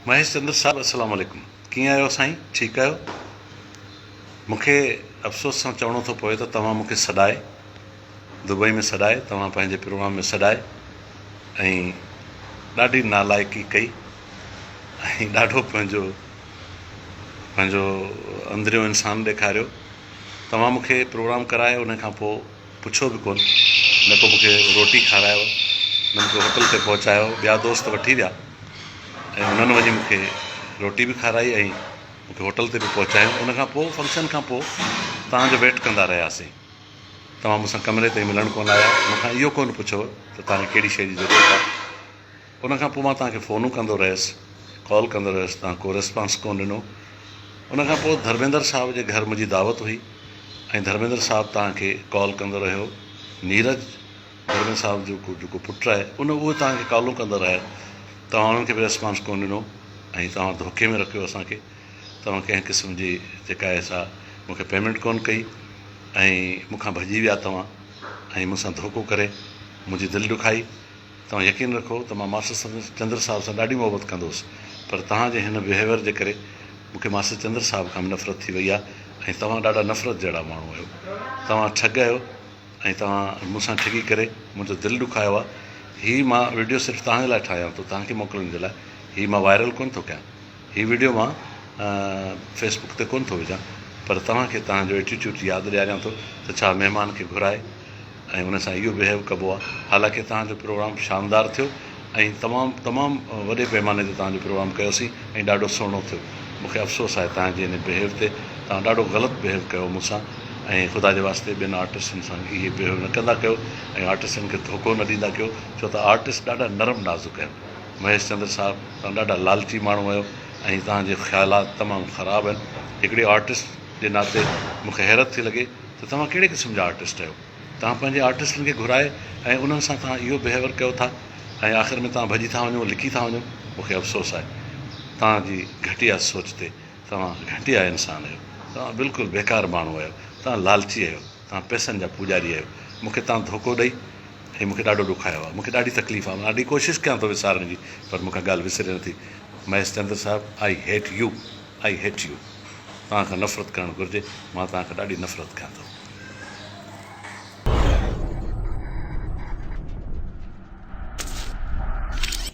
مهيش چندر صاحب السلام عليڪم ڪيئن آهيو سائين ٺيڪ آهيو مون کي افسوس سان چوڻو ٿو پوي ته توهان مون کي سڏائي دبئي ۾ سڏائي توهان پنهنجي پروگرام ۾ سڏائي ۽ ڏاڍي نالائقي ڪئي ۽ ڏاڍو پنهنجو پنهنجو اندريون انسان ڏيکاريو توهان مون کي پروگرام ڪرائي ان کان پوء پڇيو به ڪونه، نه ڪو مون کي روٽي کارايو، نه مون کي هوٽل تي پهچايو، ٻيا دوست وٺي ويا ۽ انهن وڃي مون کي روٽي به کارائي ۽ مون کي هوٽل تي به پهچايو، ان کان پوء فنڪشن کان پوء توهان جو ويٽ ڪندا رهياسين، توهان مون سان ڪمري تائين ملڻ ڪونه آيا، مون کان اهو ڪونه پڇيو ته توهان کي ڪهڙي شيء جي ضرورت آهي. ان کان پوء مان توهان کي فونون ڪندو رهيس، ڪال ڪندو رهيس، توهان ڪو ريسپانس ڪونه ڏنو. ان کان پوء ڌرميندر صاحب جي گهر منهنجي دعوت هئي ۽ ڌرميندر صاحب توهان کي ڪال ڪندو رهيو. نيرج، ڌرميندر صاحب جو جيڪو پٽ آهي، ان اهو توهان کي ڪالون ڪندو رهيا، توهان انهن کي به ريسپانس ڪونه ڏنو ۽ توهان ڌوڪي ۾ رکيو اسان کي. توهان ڪنهن قسم جي جيڪا آهي سا مون کي پيمينٽ ڪونه ڪئي ۽ مون کان ڀڄي ويا توهان ۽ مون سان ڌوڪو ڪري منهنجي دل ڏکائي. توهان يقين رکو ته مان ماسٽر چندر صاحب سان ڏاڍي محبت ڪندو هوس پر توهان جي هن بهيويئر جي ڪري مون کي ماسٽر چندر صاحب کان به نفرت ٿي وئي آهي ۽ توهان ڏاڍا نفرت جهڙا ماڻهو آهيو. توهان ٺڳ آهيو ۽ توهان مون سان ٺڳي ڪري منهنجو دل ڏکايو آهي. هي مان وڊيو صرف توهان جي لاء ٺاهيان ٿو توهان کي موڪلڻ جي لاء هي مان وائرل ڪونه ٿو ڪيان. هي وڊيو مان فيس بڪ تي ڪونه ٿو وجهان پر توهان کي توهان جو ايٽيٽيوڊ ياد ڏياريان ٿو ته ڇا مهمان کي گهرائي ۽ ان سان اهو بهيو ڪبو آهي حالانڪه توهان جو پروگرام شاندار ٿيو ۽ تمام تمام وڏي پيماني تي توهان جو پروگرام ڪيوسين ۽ ڏاڍو سهڻو ٿيو مون کي افسوس آهي توهان جي ان بهيو تي توهان ڏاڍو غلط بهيو ڪيو مون سان ۽ خدا جي واسطي ٻين آرٽسٽن سان اهي بهيو نه ڪندا ڪيو ۽ آرٽسٽن کي ڌوڪو نه ڏيندا ڪيو ڇو ته آرٽسٽ ڏاڍا نرم نازڪ آهن مهيش چندر صاحب توهان ڏاڍا لالچي ماڻهو آهيو ۽ توهان جي خيالات تمام خراب آهن هڪڙي آرٽسٽ جي ناتي مون کي حيرت ٿي لڳي ته توهان ڪهڙي قسم جا آرٽسٽ آهيو توهان پنهنجي آرٽسٽن کي گهرائي ۽ انهن سان توهان اهو بهيور ڪيو ٿا ۽ آخر ۾ توهان ڀڄي ٿا وڃو لڪي ٿا وڃو مون کي افسوس آهي توهان جي گهٽيا سوچ تي توهان گهٽيا انسان آهيو توهان بلڪل بيڪار ماڻهو آهيو توهان لالچي آهيو توهان پئسن جا پوڄاري آهيو مون کي توهان ڌوڪو ڏئي ۽ مون کي ڏاڍو ڏکايو آهي مون کي ڏاڍي تڪليف آهي مان ڏاڍي ڪوشش ڪيان ٿو وسارڻ جي پر مون کان ڳالهه وسري نٿي مهيش چندر صاحب I hate you I hate you توهان کان نفرت ڪرڻ گهرجي مان توهان کان ڏاڍي نفرت ڪيان ٿو.